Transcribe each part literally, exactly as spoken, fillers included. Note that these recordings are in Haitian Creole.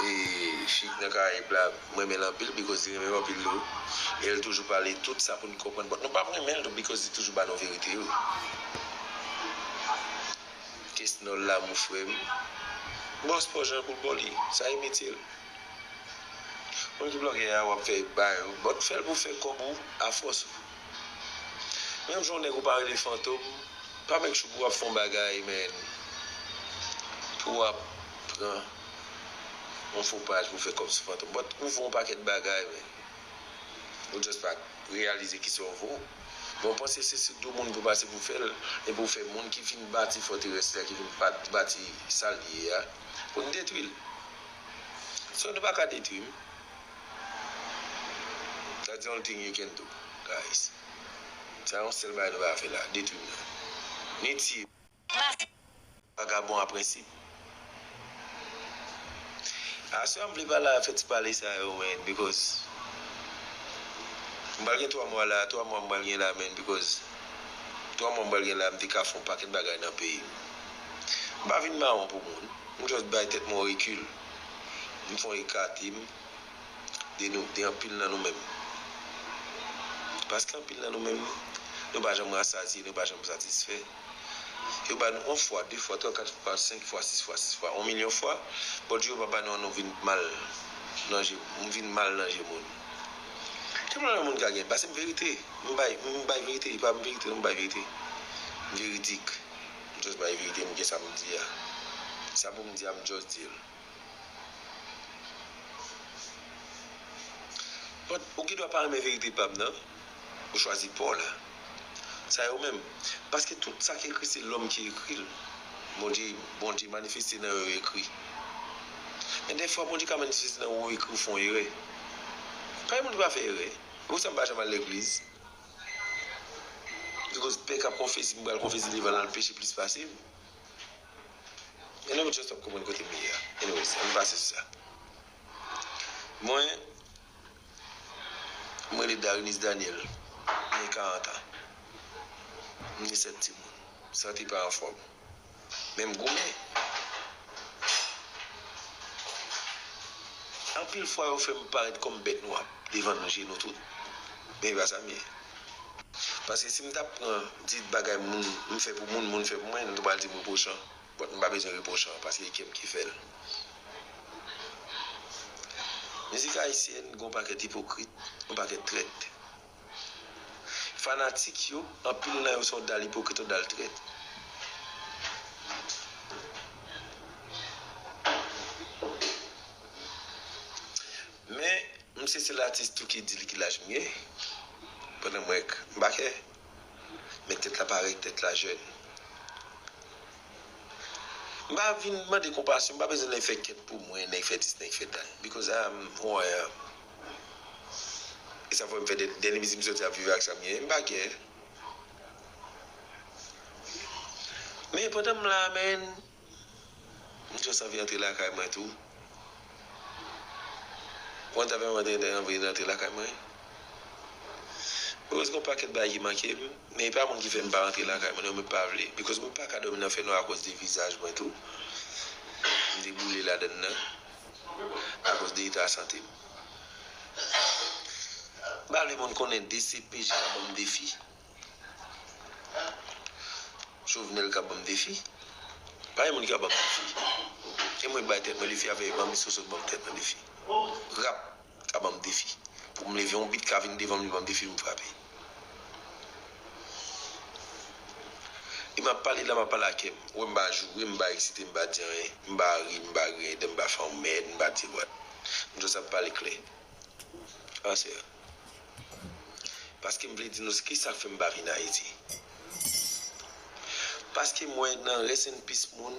E fi k nan Karayib la, m renmen l anpil, because li renmen m anpil tou. E l toujou pale tout sa pou n konprann, but nou p ap renmen l tou, because li toujou ba nou verite yo. Kesnòl la, mon frè m. Bòs pa jan pou l ba w li. Sa e metye l. Moun ki bloke a, w ap fè ba yo. But fè l pou fè kòb ou, afòs ou. Menm jan yon nèg ou pa rele Fantom, pa make sure pou w ap fè yon bagay, man. Pou w ap pran yon fo paj pou fè kòb sou Fantom. But ou fè yon pakèt bagay, man. Ou just pa reyalize kisa w vo. Bon, panse se sou do moun pou pase pou fè l, e pou fè moun ki vin bati fòterès la, ki vin bat-, bati sa l ye a, pou n detwi l. So, nou pa ka detwi m. That's the only thing you can do, guys. Sa yon sèl bagay nou pa fè la, detwi m nan. Ni tiye m. Vagabon a prensip. Aswè a m vle pale a fè ti pale sa yo, man, because m pral gen twa mwa la, twa mwa m pral gen la, man, because twa mwa m pral gen la, m te ka fè yon pakèt bagay nan peyi m. M pa vin mawon pou moun. M just bay tèt mwen yon rekil. M fè yon ekate m de nou, de anpil nan nou menm. Paske anpil nan nou menm, nou pa janm rasazye, nou pa janm satisfè. Yo ba nou yon fwa, de fwa, twa, kat fwa, senk fwa, sis fwa, sis fwa, yon milyon fwa, but yo pa ba nou an nou vin mal nan je, nou vin mal nan je moun. Ki pwoblèm moun ka gen? Pase m verite. M bay, m bay verite, e pa m verite, non, m bay verite. M veridik. M just bay verite, m gen sa m di a. Sa pou m di a, m just di l. But ou gen dwa pa renmen verite pa m nan, ou chwazi pa w la. Sa yo menm. Paske tout sa ki ekri, se lòm ki ekri l. Bondye, Bondye manifeste nan yo ekri. Men dèfwa, Bondye ka manifeste nan ou ekri, ou fè yon erè. Pa gen moun ki pa fè erè. Pou sa m pa janm al legliz. Because pè k ap konfese, m pral konfese devan l, l peche plis pase m. Anyway, just ap konprann kote m ye a. Anyways, ann pase sou sa. Mwen, mwen rele Darinis Daniel. M gen karant an. M gen sèt timoun. Sante pa anfòm. Men m goumen. Anpil fwa, yo fè m parèt kòm bèt nwa devan je nou tout. Men e pa sa m ye. Paske si m t ap pran di bagay moun, m fè pou moun, moun fè pou mwen, nou pral di m repwochan. But m pa bezwen repwochan, paske e kè m ki fè l. Mizik ayisyèn gen yon pakèt ipokrit, yon pakèt trèt. Fanatik yo, anpil nan yo se yon dal ipokrit, yon dal trèt. Men, m se sèl atis tou ki di li ki laj m ye. Pandan mwen, m pa kè. Men tèt la parèy, tèt la jèn. M pa vin mande konpasyon, m pa bezwen nèg fè kèt pou mwen, nèg fè dis, nèg fè dat. Because I'm who I am. E sa fè m fè dè-, dènye mizik m soti ap viv ak sa m ye. M pa kè. Men pandan m la, man, m just anvi antre lakay mwen tou. Ou konn sa fè m antre, anvi rantre lakay mwen? Because gen yon pakèt bagay ki manke m, men e pa moun ki fè m pa rantre lakay mwen, non, mwen pa vle. Because mwen pa ka dòmi nan fènwa akoz de vizaj mwen tou. M te boule ladann nan, akoz de eta sante m. M pa vle moun konnen D C P J ka ban m defi. Jovenel ka ban m defi. Pa gen moun ki ka ban m defi. E mwen bay tèt mwen defi avèk Manmi Soso ban m tèt mwen defi. Rap ka ban m defi. Pou m leve yon bit ka vin devan m, li ban m defi, m frape. E m ap pale la, m ap pale ak kè m. Ou wè m pa joure, m pa eksite, m pa di anyen. M pa ri, m pa griyen dan, m pa fè yon mèd, m pa di vwat. M just ap pale klè. Ansè. Paske m vle di nou kisa k fè m pa vin Ayiti. Paske m wè nan rest in peace moun,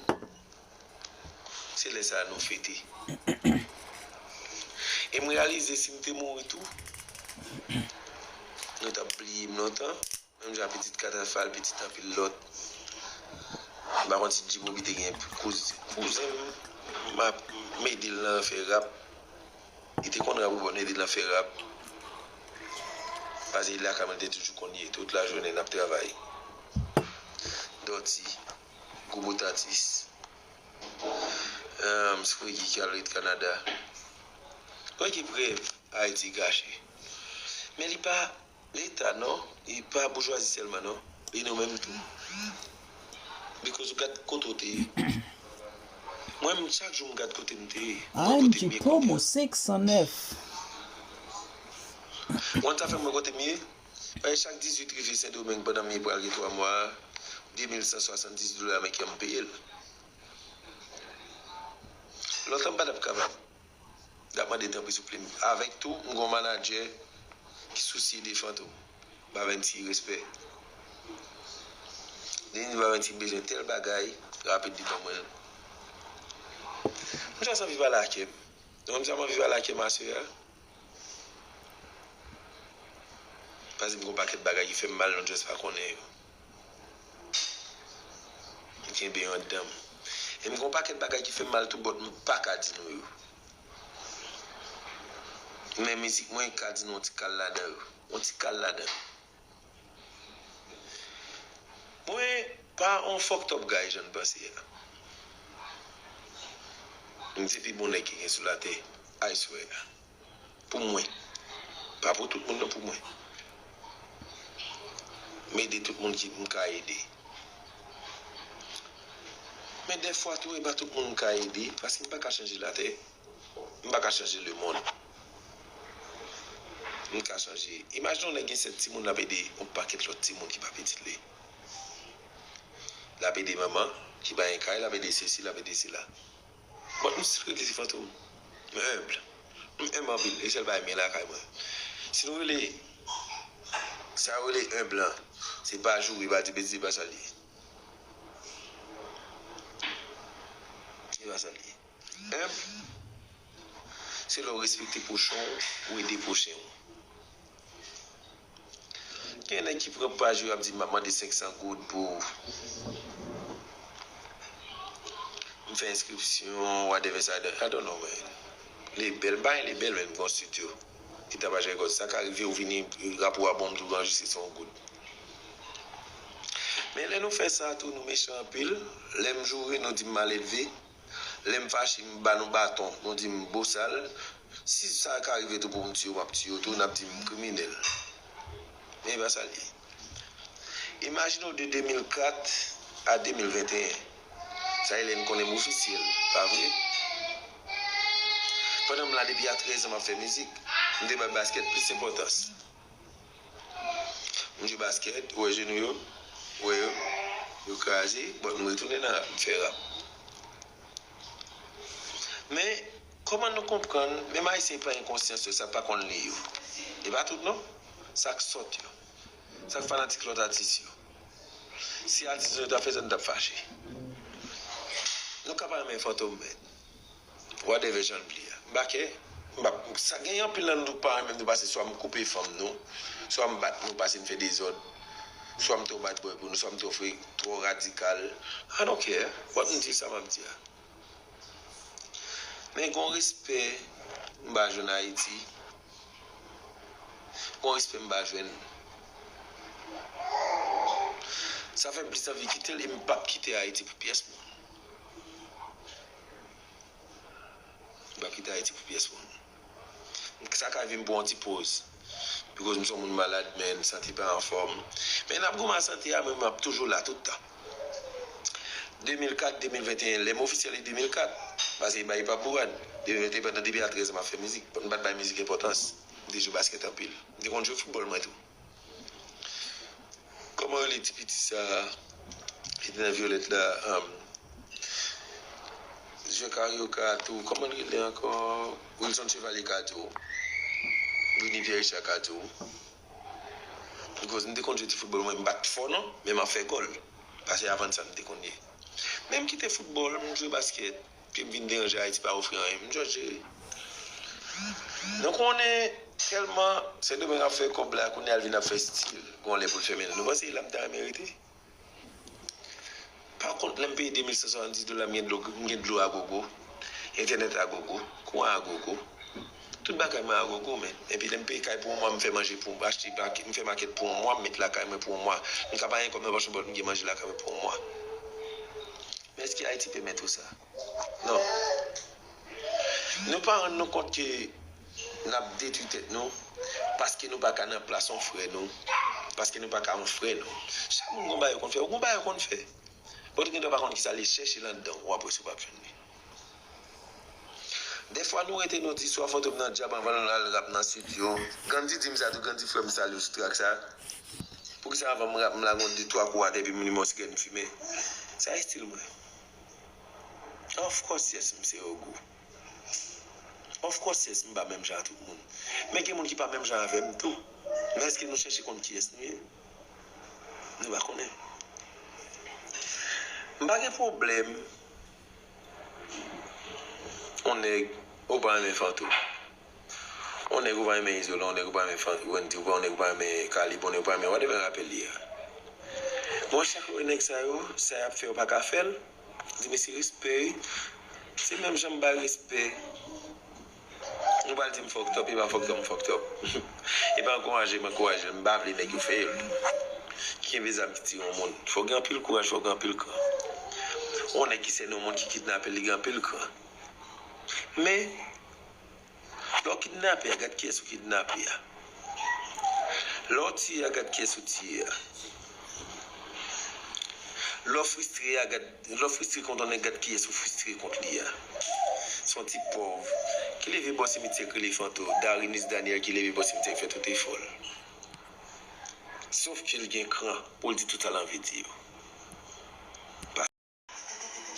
se lè sa a nou fete. E m reyalize si m te mouri tou, nou t ap bliye m lontan. Menm jan pitit Katafal, pitit anpil lòt. M pa konn si Djibobi te gen kouz-, kouzen m, m ap, m ede l nan fè rap. Li te konn rap wi, bon, m ede l nan fè rap. Paske li lakay mwen, li te toujou konn ye. Tout lajounen n ap travay. Dòti, gwo bout atis. Ahn, se Fregi ki al ret Kanada. Fregi prèv Ayiti gache. Men li pa Leta, non. Li pa boujwazi sèlman, non. Li nou menm tou. Because ou gad kote w te ye. Mwen menm, chak jou m gad kote m te ye. M wè kote m ye kounye a. Senk san nèf. Ou konn sa fè m wè kote m ye? Paske chak dizuit rive Sendomeng pandan m ye pral gen twa mwa, de mil san swasanndis dola ameriken m peye l. Lontan m pa t ap kapab. L ap mande tanpri souple. Avèk tou, m gon manadjè ki sousye de Fantom. Ba Venty respè. Depi Ba Venty bezwen tèl bagay, rapid li ban mwen l. M just anvi pale ak kè m. Donk, m just anvi pale ak kè m aswè a. Paske m gon pakèt bagay ki fè m mal, nou just pa konnen yo. M kenbe yo anndan m. E m gon pakèt bagay ki fè m mal tou, but m pa ka di nou yo. Men mizik mwen ka di nou yon ti kal ladan yo. Yon ti kal ladan. Mwen pa yon fucked up guy jan n panse a. M se pi bon nèg ki gen sou latè, I swear. Pou mwen. Pa pou tout moun, non, pou mwen. M ede tout moun ki m ka ede. Men dèfwa tou, e pa tout moun m ka ede, paske m pa ka chanje latè. M pa ka chanje lemonn. M ka chanje. Imajine yon nèg gen sèt timoun, l ap ede yon pakèt lòt timoun ki pa pitit li. L ap ede manman ki pa gen kay, l ap ede sesi, l ap ede sela. But m still rete ti Fantom. M enb. M enb anpil. E sèl bagay m gen lakay mwen. Si nou rele sa yo rele enb lan, se pa joure, pa di betiz, se pa sa l ye. Se pa sa l ye. Enb, se lè w respekte pwochen w, ou ede pwochen w. Gen nèg ki pran paj yo, y ap di, "M ap mande senk san goud pou m fè enskripsyon, whatever, sa, I don't know, man." Lebèl, m pa gen lebèl, men m gen yon estidyo ki Tapaj Records. Sa ka rive, ou vini, rapò a bon, m tou anrejistre se yon goud. Men lè nou fè sa tou, nou mechan anpil. Lè m joure, nou di m maledve. Lè m fache, m ba nou baton, nou di m bosal. Si sa ka rive tou pou m tiye w, m ap tiye w tou, n ap di m kriminèl. Men e pa sa l ye. Imajine w de de mil kat a de mil venteyen. Sa e lè n konnen m ofisyèl, pa vre? Pandan m la depi a trèz an m ap fè mizik, m te bay baskèt plis enpòtans. M jwe baskèt, ou wè jenou yo, ou wè yo, yo kraze, but m retounen nan rap, m fè rap. Men, kòman nou konprann, menm Ayisyen pa gen konsyans yo, sa pa konn li yo. E pa tout non, sa k sòt yo, sa k fanatik lòt atis yo. Si atis nou yo ta fè sa, nou t ap fache. Nou ka pa renmen Fantom, men. Whatever jan l vle a. M pa kè. M pa, sa gen anpil nan nou pa renmen nou pase swa m koupe fanm nou, swa m bat nou pase n fè dezòd, swa m twò bad boy pou nou, swa m twò fre, twò radikal. I don't care. What m di sa m ap di a. Men gon respè m ba jwenn Ayiti. Gon respè m ba jwenn. Sa fè m plis anvi kite l e m p ap kite Ayiti pou pyès moun. M p ap kite Ayiti pou pyès moun. Sa ka rive m pran yon ti poz. Because m se yon moun malad, men sante pa anfòm. Men n ap goumen ak sante a, men m ap toujou la tout tan. De mil kat, de mil venteyen, lè m ofisyèl e de mil kat. Paske bay pa bourad. De mil venteyen, pandan depi a trèz an m ap fè mizik. M pa t bay mizik enpòtans. M te jwe baskèt anpil. M te konn jwe foutbòl mwen tou. Kòman rele ti piti sa a? Li te nan Vyolèt la. Um, jwe karyoka tou. Kòman l rele ankò? Wilson Chevalier ka di w. Bruny Pierre Richard ka di w. Because m te konn jwe ti foutbòl mwen, m pa t fò non, men m ap fè gòl. Paske avan sa m te konn ye. Men m kite foutbòl, m jwe baskèt. Ke m vin deranje Ayiti pa ofri anyen. M just jere. Nou konnen tèlman Sendomeng ap fè kòb la, kounye a l vin ap fè stil. Gon lè pou l fèmen l. Nou panse l ap ta merite? Pa kont, lè m peye de mil san swasanndis dola, m gen dlo, m gen dlo a gogo, entènèt a gogo, kouran a gogo. Tout bagay mwen a gogo, men. Epi lè m peye kay pou yon mwa, m fè manje pou m, achte, m fè makèt pou yon mwa, m met lakay mwen pou yon mwa. M ka pa gen kòb nan pòch mwen, but m gen manje lakay mwen pou yon mwa. Men èske Ayiti pèmèt ou sa? Non. Nou pa rann nou kont ke n ap detwi tèt nou paske nou pa ka nan plas yon frè nou, paske nou pa ka yon frè nou. Chak moun gon bagay yo konn fè, ou gon bagay yo konn fè. Bon, ou gen dwa pa konn kisa li chèche ladan w, apre sa w p ap jwenn li. Dèfwa nou rete nou di swa Fantom nan dyab anvan l al rap nan estidyo. Gandhi di m sa tou, Gandhi frè m salye w sou trak sa. Poukisa anvan m rap m lage yon de twa kou atè epi m limen yon sigarèt m fimen? Sa estil mwen. Of course yes, m se ogou. Of course yes, m pa menm jan ak tout moun. Men gen moun ki pa menm jan avè m tou. Men èske nou chèche konn kiyès nou ye? Nou pa konnen. M pa gen pwoblèm. On nèg, ou pa renmen Fantom. On nèg, ou pa renmen Izolan, on nèg, ou pa renmen Fan- Wendy, ou pa, on nèg, ou pa renmen Kalib, on nèg, ou pa renmen whatever rapè li a. Bon, chak lè nèg sa yo, sa y ap fè, yo pa ka fè l. Di mesye respè wi. Se menm jan m bay respè. Nou pral di m fucked up, e pa fucked up m fucked up. E pa ankouraje m ankouraje l, m pa vle nèg yo fè l. Ki kenbe zam ki tire yon moun. Fò gen anpil kouraj, fò gen anpil kran. Yon nèg ki sène yon moun ki kidnape l, li gen anpil kran. Men, lè w kidnape a, gad kiyès ou kidnape a. Lè w tiye a, gad kiyès ou tiye a. Lè w fristre a, gad, lè w fristre kont yon nèg, gad kiyès ou fristre kont li a. Se yon ti pòv ki leve bò simityè k rele Fanto, Darinis Daniel ki leve bò simityè k fè tout efò l. Sof ke l gen kran pou l di tout sa l anvi di yo.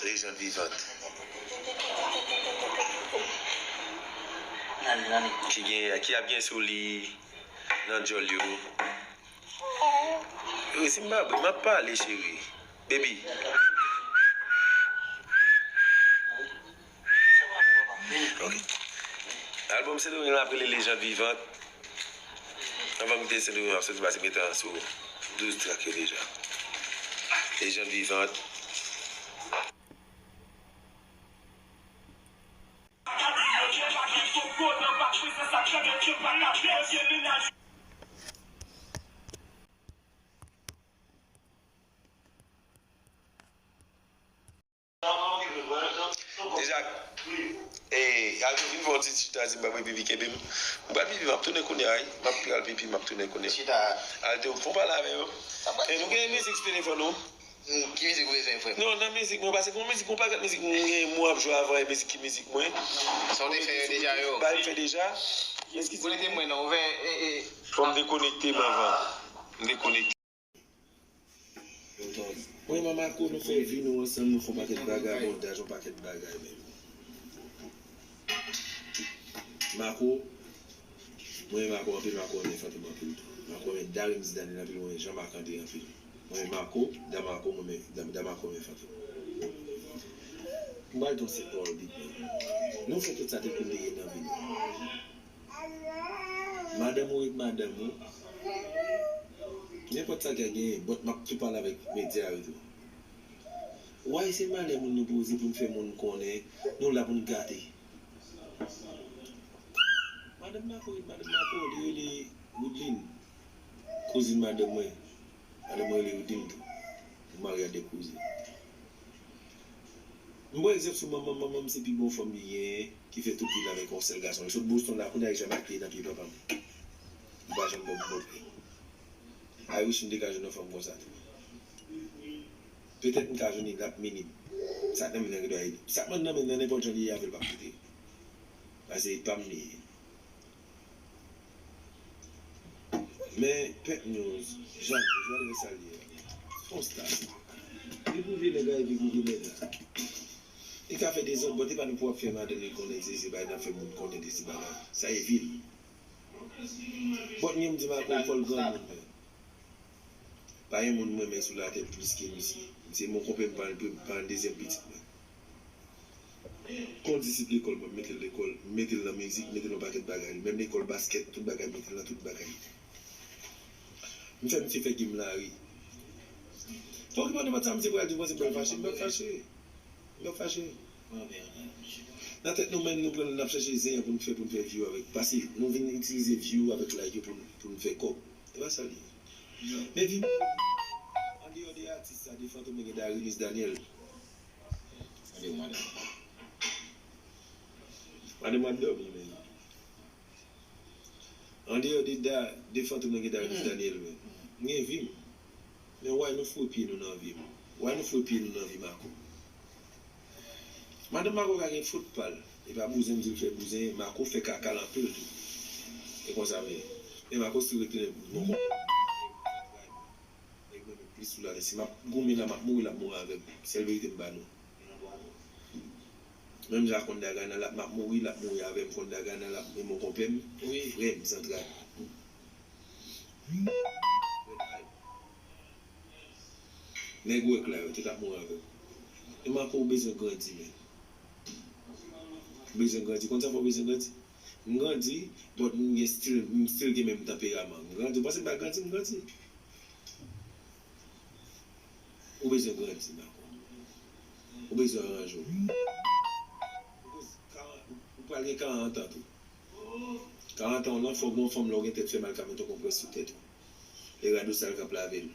Lejand vivant. Ki gen, ki ap gen sou li nan djòl yo. Wi, si m pa bri, m ap pale, cheri. Baby. Ok. Album Saint Domingue la ap rele Lejand vivant. Anvan m kite Saint Domingue, m ap soti pase mete an sou douz trak yo deja. Lejand vivant. Deja, eh, Alto vin fè yon ti chita, Zimbabwe, pipi kenbe m. M pral pipi, m ap tounen kounye a, wi. M ap pral pipi, m ap tounen kounye a. Chita. Alto, fon pale avè yo. Eh, nou gen mizik sou telefòn nou? Hmm, ki mizik ou bezwen, frè m? Non, nan mizik mwen, paske gon mizik, gon pakèt mizik mwen gen, mwen ap jwe avan, e mizik ki mizik mwen. Sa w te fè yo deja, yo? Ba m fè deja. Konekte mwen, non, ouvè, eh, eh. Fò m dekonekte m anvan. M dekonekte. Mwen, Mamako, nou fè vi nou ansanm, nou fè yon pakèt vagabondaj, yon pakèt bagay, men. Mako, mwen, Mako anpil, Mako renmen Fantom anpil tou. Mako renmen Darines Daniel anpil, mwen renmen Jean Marc André anpil. Mwen renmen Mako, Damarco, mwen renmen, Dam-, Damarco renmen Fantom. Mwen pral di yon sèl pawòl, big man. Nou fè tout sa te pou n te ye nan vi nou. Madanm ou ret madanm ou. Nenpòt sa k genyen, but m ap tou pale avèk medya yo tou. Why se malè moun nou poze pou n fè moun konnen nou la pou n gate? Madanm Marco ret madanm Marco, li rele Woodline, kouzin madanm mwen. Madanm mwen rele Woodline tou. Nou marye a de kouzin. M pran egzanp sou manman m. Manman m se pi bon fanm li genyen, ki fè tout vi l avèk yon sèl gason. Li sot Boston la, kounye a li Jamayik li ye nan pye papa m. Li pa janm ban m bon prè. I wish m te ka jwenn yon fanm konsa tou. Petèt m ka jwenn li, l ap minim. Sa k nan men nan gen dwa ede. Sa k nan men nan, nenpòt jan li ye avè l, p ap kite. Paske pa m li ye. Men, Pep News, Jean News, whatever sa l ye a, se yon star. Li pwouve nèg la, epi pwouve nèg la. Li ka fè dezòd, but e pa nou pou ap fè madanm li konnen se, se bagay n ap fè moun konnen de se bagay. Sa e vi l. But mwen, m di Marco, fò l granmoun, men. Pa gen moun m renmen sou latè plis ke misye. Misye mon konpè m, paran, paran dezyèm pitit mwen. Kondisip lekòl mwen, m mete l lekòl, m mete l nan mizik, m mete l nan pakèt bagay. Menm lekòl baskèt, tout bagay, m mete l nan tout bagay. M fè misye fè game la, wi. Fòk li pa nan sa, misye pral di, panse m pral fache, m p ap fache. M p ap fache. Nan tèt nou menm, nou pran, n ap chèche zen an pou n fè, pou n fè view avèk. Paske nou vin itilize view avèk like yo pou n, pou n fè kòb. E pa sa l ye. Men vin, andeyò de atis sa, de Fantom, gen Darinis Daniel. Madanm mwen ap dòmi, men. Andeyò de Da, de Fantom nan ki ta rele Daniel, men. M gen vi m. Men why nou foure pye nou nan vi m? Why nou foure pye nou nan vi Marco? Madanm Marco ka gen fot pa l. E pa bouzen m di l fè bouzen, Marco fè kaka l anpil tou. E konsa m ye. Men Marco still retounen bon. Nèg mwen menm plis sou latè. Si m ap goumen la, m ap mouri, l ap mouri avè m. Sèl verite m ba nou. Menm jan ak Konn Dagana, l ap, m ap mouri, l ap mouri avè m. Konn Dagana, l ap, men mon konpè m, wi, frè m, zantray. Nèg wèk la yo, tout ap mouri avè m. E Marco, ou bezwen grandi, men. Ou bezwen grandi. Konn sa fè w bezwen grandi? M grandi, but m gen still, m still gen menm tanperaman. M grandi, ou panse m pa grandi, m grandi. Ou bezwen grandi, Marco. Ou bezwen ranje w. Ou pral gen karant an tou. Karant an w lan, fò w gen yon fanm lè w gen tèt fè mal ka mete yon konprès sou tèt ou. E radosal k ap lave l.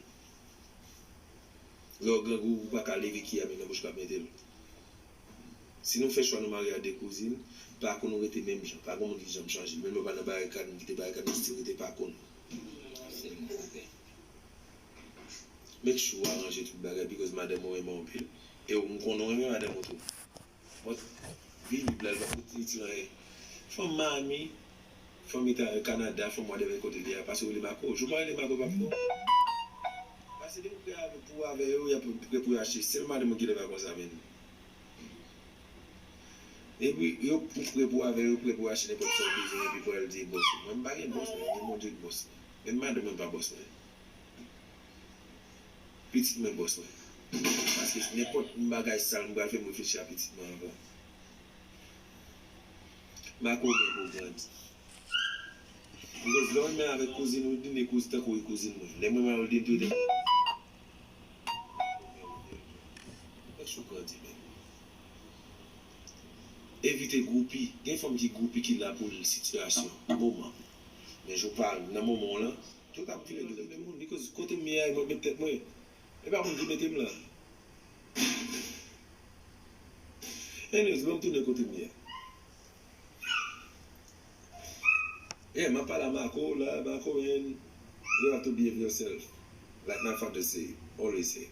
Lè w grangou, ou pa ka leve kiyè a menm nan bouch k ap mete l. Si nou fè chwa nou marye ak de kouzin, pakou nou rete menm jan. Pa gen moun ki janm chanje. Menm lè w pa nan barikad, nou kite barikad, nou still rete pakou nou. Make sure w aranje tout bagay, because madanm ou renmen w anpil. E w, m konnen w renmen madanm ou tou. Mwen, vini bla, l pa pou ti, ti anyen. Fanm Miami, fanm Eta-, Kanada, fanm whatever kote li ye a, pase w rele Marco. Jou pa rele Marco, pa pou. Pase depi w prè avè, pou avè yo, y ap prè pou yo achte. Sèl madanm mwen ki lè pa konsa, men. Epi, yo, ou prè pou avè yo, prè pou achte nenpòt sa w bezwen, epi pou al di bòs ou. Mwen, m pa gen bòs, mwen, gen Bondye k bòs mwen. Menm madanm mwen pa bòs mwen. Pitit mwen bòs mwen. Paske nenpòt bagay sal m pral fè, m reflechi a pitit mwen avan. Marco gen pou grandi. Because lè w renmen avèk kouzin ou, li vin kouz-, tankou e kouzin mwen. Lè mwen renmen avè l, li vin tou. Make sure w grandi, men. Evite gwoupi. Gen fanm ki gwoupi ki la pou l sitiyasyon, moman. Men jou pa nan moman w lan, tout ap vire dou nan men moun. Because kote m ye a, e mwen k met tèt mwen. E pa moun ki mete m la. Anyways, ban m tounen kote m ye a. Yeah, m ap pale a Marco la, Marco, man, you have to behave yourself. Like my father say, always say,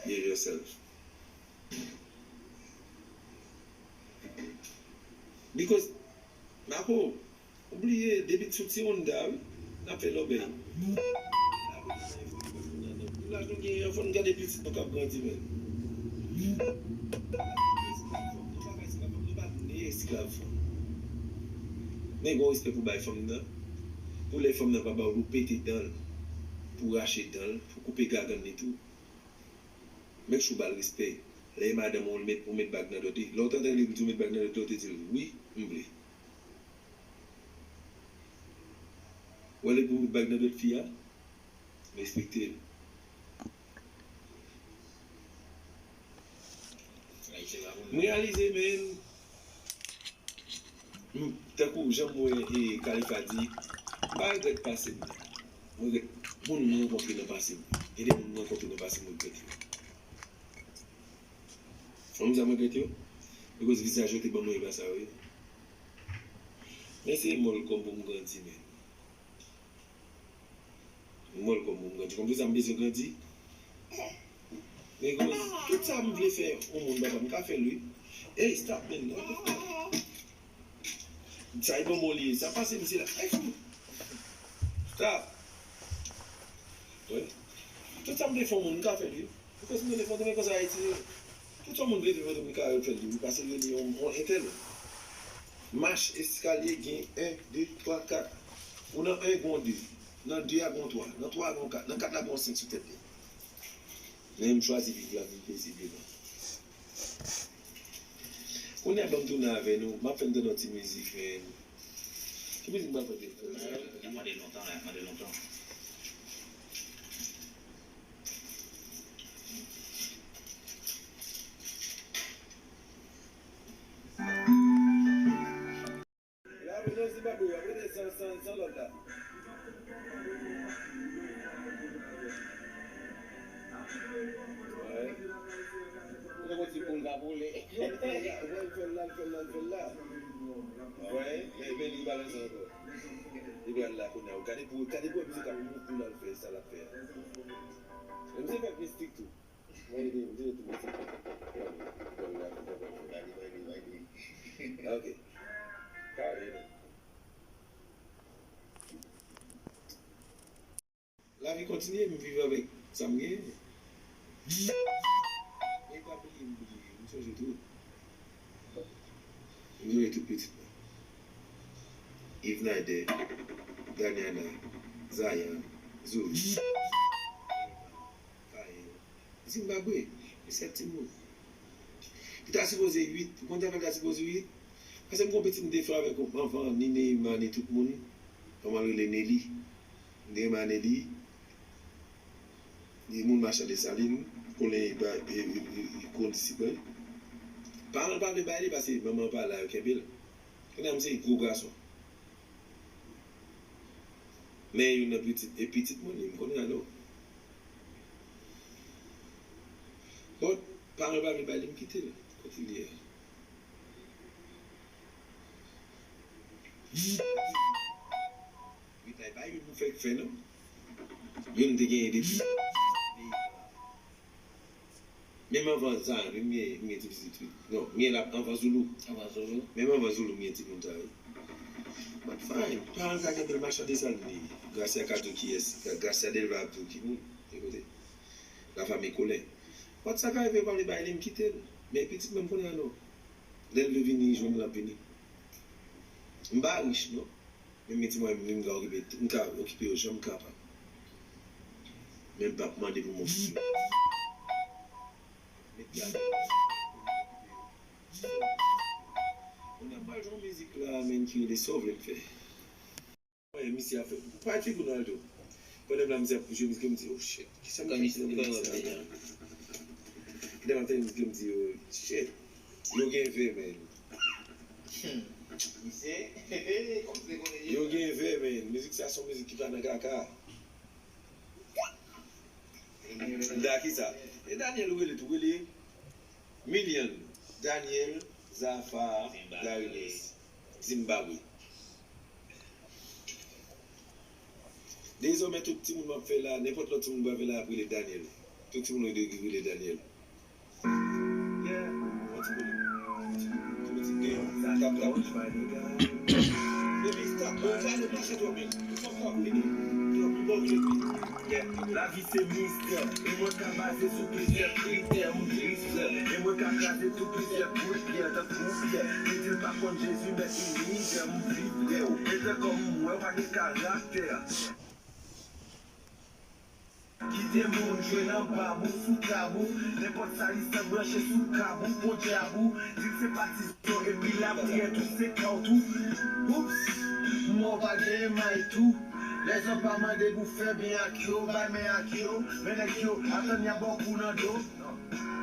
behave yourself. Because, Marco, ou bliye, depi n soti Honda, wi, n ap fè lòbèy. Laj nou genyen an, fò n gade pitit nou k ap grandi, men. Nou pa esklav fanm, nou pa esklav fanm, nou pa esklav fanm. Men gen yon respè pou bay fanm nan. Pou lè fanm nan pa ba w, pou pete dan l, pou rache dan l, pou koupe gagann li tou. Make sure w ba l respè. Lè e madanm ou, ou met, ou met bag nan dwèt li. Lè w t antann li, li di w met bag nan dwèt li, ou te di l, wi, m vle. Ou wè lè pou met bag nan dwèt fi a, respekte l. M reyalize, men, m, tankou jan m wè, e, Khalifa di, m pa regrèt pase m nan. Mwen regrèt moun mwen rankontre nan pase m. Gen de moun mwen rankontre nan pase m, mwen regrèt yo. Ou konn sa mwen regrèt yo? Because vizaj yo te ban mwen, e pa sa yo ye. Men se mòl kòm pou m grandi, men. Mwen, kòm moun grandi, kòm se sa m bezwen grandi. Men, kòm tout sa m vle fè yon moun, papa, m ka fè l, wi. Ey, stop, men, non. Sa e bonbon li ye. Sa pase, misye la. Ay, fou. Stop. Wi. Tout sa m vle fè yon moun, m ka fè l, wi. Ou kwè si m rele Fantom, men konsa Ayiti ye. Tout sa moun vle fè Fantom, li ka fè l tou, li pase rele yon, yon entèl. Mach eskalye gen en, de, twa, kat. Ou nan en, gen yon de. Nan de a, gen yon twa. Nan twa a, gen yon kat. Nan kat la, gen yon senk sou tèt li. Men m chwazi viv la, vin pezibleman. Kounye a, ban m tounen avè nou. M ap fè n tande yon ti mizik, men. Ki mizik m pral tande? Y ap mande lontan la, y ap mande lontan. Fè l la, l fè l la. Wè, men, men li balanse ankò. Li pral la kounye a. Gade pou, gade pou wè misye k ap moute pou l al fè sa l ap fè a. Men misye fèk mistik tou. Mwen ede, misye tou mistik. Li pral la, li pral la. Bay li, bay li, bay li. Ok. Kare non. Lavi kontinye, m viv avèk sa m genyen. E pa bliye, m bliye, m sonje tout. M sonje tout pitit mwen. Yves Nader, Daniana, Zayan, Zulu, Kael, Zimbabwe, e sèt timoun. Li ta sipoze uit, ou konn sa fè l ta sipoze uit? Paske m gon pitit m te fè avèk anvan, ni Neymar, ni tout moun. Kòman l rele Nelly? M te renmen Nelly. Li moun Machal Desalin, konnen li ba, li, li, li, li kondisiplen. Paran l pa vle bay li paske manman l pa la, yo kenbe l. Kounye a m se gwo gason. Men youn nan pitit, e pitit mwen li, m konnen alò. But, paran l pa vle bay li, m kite l. Kote li ye a? Wi, tay pa youn nou fèk fè, non? Youn te genyen depi. Menm anvan Zion, wi, m gen, m gen ti pitit, wi. Non, m gen l ap anvan Zulu. Anvan Zulu. Menm anvan Zulu, m gen timoun sa, wi. But fine, paran l ka kenbe l, Machal Desalin li. Gracia ka di w kiyès, Gracia Delva ap di w ki moun. Ekoute, la famille Colin. But sa ka rive, pa vle bay li, m kite l. Men pitit mwen, m konnen alò. Lè l vle vini, jwenn l ap vini. M pa rich, non. Men m gen ti mwayen, m vin ka okipe, m ka okipe yo jan m kapab. Men m p ap mande pou m okipe yo. Met gade. Kounye a m pral jwe yon mizik la, menn, ki rele Sa w vle m fè. Wè, misye ap fè. Pati pou Naldo. Pandan m la, misye ap jwe mizik, m di, oh shit. Kisa m fè nan mizik sa? Pandan m ap tande mizik, m di, oh shit. Yo gen vè, menn. Yo gen vè, menn. Mizik sa se yon mizik ki pa nan kaka. Da ki sa? E Daniel ou rele tou, rele Milian, Daniel, Zafa, Darius, Zimbabwe. Dezòmè tout timoun m ap fè la, nenpòt lòt timoun m ap fè la, ap rele Daniel. Tout timoun yo rele Daniel. Lavi se mistè, e mwen ka baze sou plizyè kritè. M tristè, e mwen ka kraze tou plizyè kout pyè, tankou pyè. Li di l pa konn Jezi, mèt li mizè, m viv vrè. Ou pete kòm m wè, w pa gen karaktè. Kite moun jwe nan bab ou, sou tab ou. Nenpòt sa li san branche sou kab ou, pon djab ou. Di l se patizan epi l ap trèt ou, se kòt ou. Oups, mò pa gen may tou. Lèzòm pa mande pou fè byen ak yo, bay men ak yo. Men nèg yo ap tann y ap ba w kou nan do.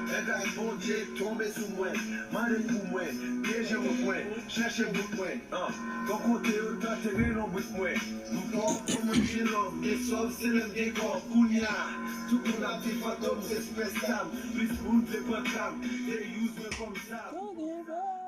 Nèg ak Bondye tonbe sou mwen, mande pou mwen, pyeje wout mwen, chèche bout mwen. An, bon kote yo tante rele lonbrit mwen. M fò, pou mwen gen lòv, gen sòv, se lè m gen kòb. Kounye a, tout moun ap di fantom se spèstam. Plis moun vle pran kam, dey use mwen kòm zam.